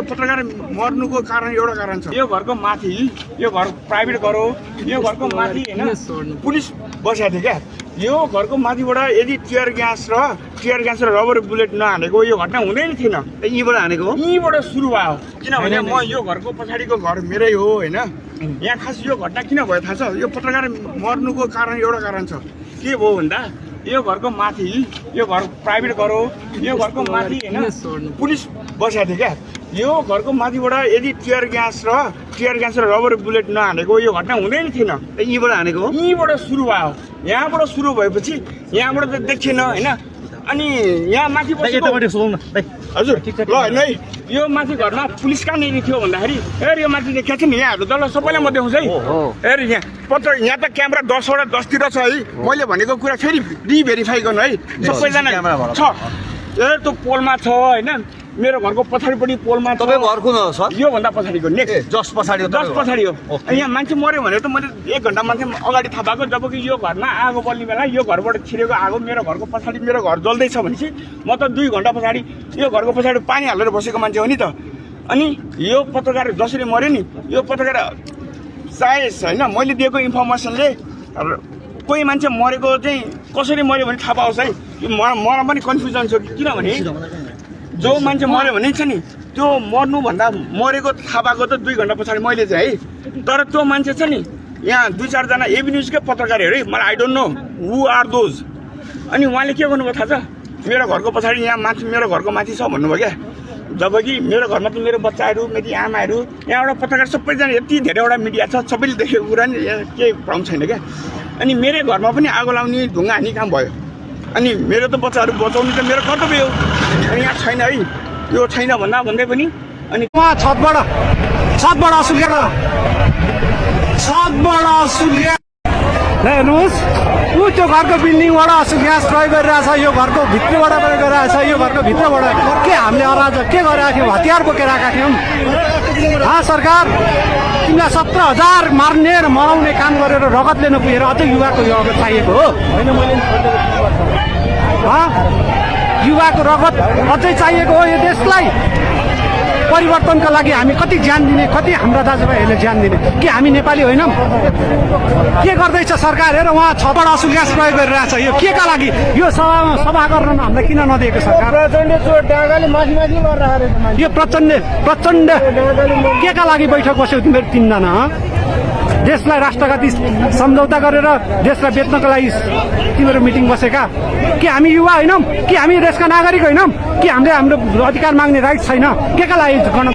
पत्रकार मर्नुको कारण एउटा कारण छ। यो घरको माथि, यो घर प्राइभेट घर हो, यो घरको माथि हैन पुलिस बसेको थियो क्या। यो घरको माथिबाट यदि टियर ग्यास र रबर बुलेट नहानेको यो घटना हुँदैन थिएन। यहीँबाट हानेको हो, यहीँबाट सुरु भयो। किनभने म यो घरको पछाडिको घर मेरै हो हैन। यहाँ खास यो घटना किन भयो थाहा छ? यो पत्रकार मर्नुको कारण एउटा कारण छ। के भयो भन्दा यो घरको माथि, यो घर प्राइभेट घर हो, यो घरको माथि हैन पुलिस बसेको थियो क्या। यो घरको माथिबाट यदि टियर ग्यास र रबर बुलेट नहानेको यो घटना हुँदैन थिएन। यहीँबाट हानेको हो, यहीँबाट सुरु भयो। यहाँबाट सुरु भएपछि यहाँबाट त देखिएन हैन। अनि यहाँ माथि हजुर ल होइन है, यो माथि घरमा पुलिस कहाँनिर थियो भन्दाखेरि यो माथि देखिएको छ नि, यहाँहरू त ल सबैलाई म देखाउँछु है। यहाँ यहाँ त क्यामेरा 10वटा 10तिर छ है। मैले भनेको कुरा फेरि रिभेरिफाई गर्नु है, सबैजना छ। त्यो पोलमा छ होइन, मेरो घरको पछाडिपट्टि पोलमा छ। तपाईँको घर कुन हो सर? योभन्दा पछाडिको नेक्स्ट जस पछाडि हो। यहाँ मान्छे मऱ्यो भने त मैले 1 घन्टा मान्छे अगाडि थाहा पाएको। जबकि यो घरमा आगो बल्ने बेला यो घरबाट छिरेको आगो मेरो घरको पछाडि मेरो घर जल्दैछ भनेपछि म त 2 घन्टा पछाडि यो घरको पछाडि पानी हालेर बसेको मान्छे हो नि त। अनि यो पत्रकार जसरी मऱ्यो नि, यो पत्रकार सायद होइन मैले दिएको इन्फर्मेसनले कोही मान्छे मरेको चाहिँ कसरी मऱ्यो भने थाहा पाओस् है। मलाई पनि कन्फ्युजन छ। किनभने जो मान्छे मऱ्यो भने छ नि, त्यो मर्नुभन्दा मरेको थाहा पाएको त 2 घन्टा पछाडि मैले चाहिँ है। तर त्यो मान्छे छ नि, यहाँ 2-4 जना एबी न्युजकै पत्रकारहरू है, मलाई I don't know who are those. अनि उहाँले के गर्नुभयो थाहा छ? मेरो घरको पछाडि यहाँ माथि मेरो घरको माथि छ भन्नुभयो क्या। जबकि मेरो घरमा त मेरो बच्चाहरू, मेरी आमाहरू, यहाँबाट पत्रकार सबैजना यति धेरैवटा मिडिया छ, सबैले देखेको कुरा नि केही भ्रम छैन क्या। अनि मेरो घरमा पनि आगो लाउने ढुङ्गा हानी काम भयो। अनि मेरो त बच्चाहरू बचाउनु त मेरो कर्तव्य हो। अनि यहाँ छैन है, यो छैन भन्दै पनि अनि छतबाट असुकेर हेर्नुहोस्, ऊ त्यो घरको बिल्डिङबाट असु ग्यास प्रयोग गरिरहेछ, यो घरको भित्रबाट प्रयोग गरिरहेछ। यो घरको भित्रबाट के हामीले अराजक के गरिरहेको थियौँ? हतियार बोकेर आएका थियौँ। सरकार तिमीलाई 17,000 मार्ने र मराउने काम गरेर रगतले नपुगेर अझै युवाको रगत चाहिएको हो। युवाको रगत अझै चाहिएको हो। यो देशलाई परिवर्तनका लागि हामी कति ज्यान दिने, कति हाम्रा दाजुभाइहरूले ज्यान दिने? के हामी नेपाली होइनौँ? के गर्दैछ सरकार? हेर उहाँ 6बाट असु ग्यास प्रयोग गरिरहेछ। यो के का लागि? यो सभा गर्न हामीलाई किन नदिएको सरकार? यो प्रचण्ड के का लागि बैठक बस्यौ तिमीहरू 3 जना? देशलाई राष्ट्रघाती सम्झौता गरेर देशलाई बेच्नको लागि तिमीहरू मिटिङ बसेका? के हामी युवा होइनौँ? कि हामी देशका नागरिक होइनौँ? कि हामीले हाम्रो अधिकार माग्ने राइट छैन? के का लागि गर्न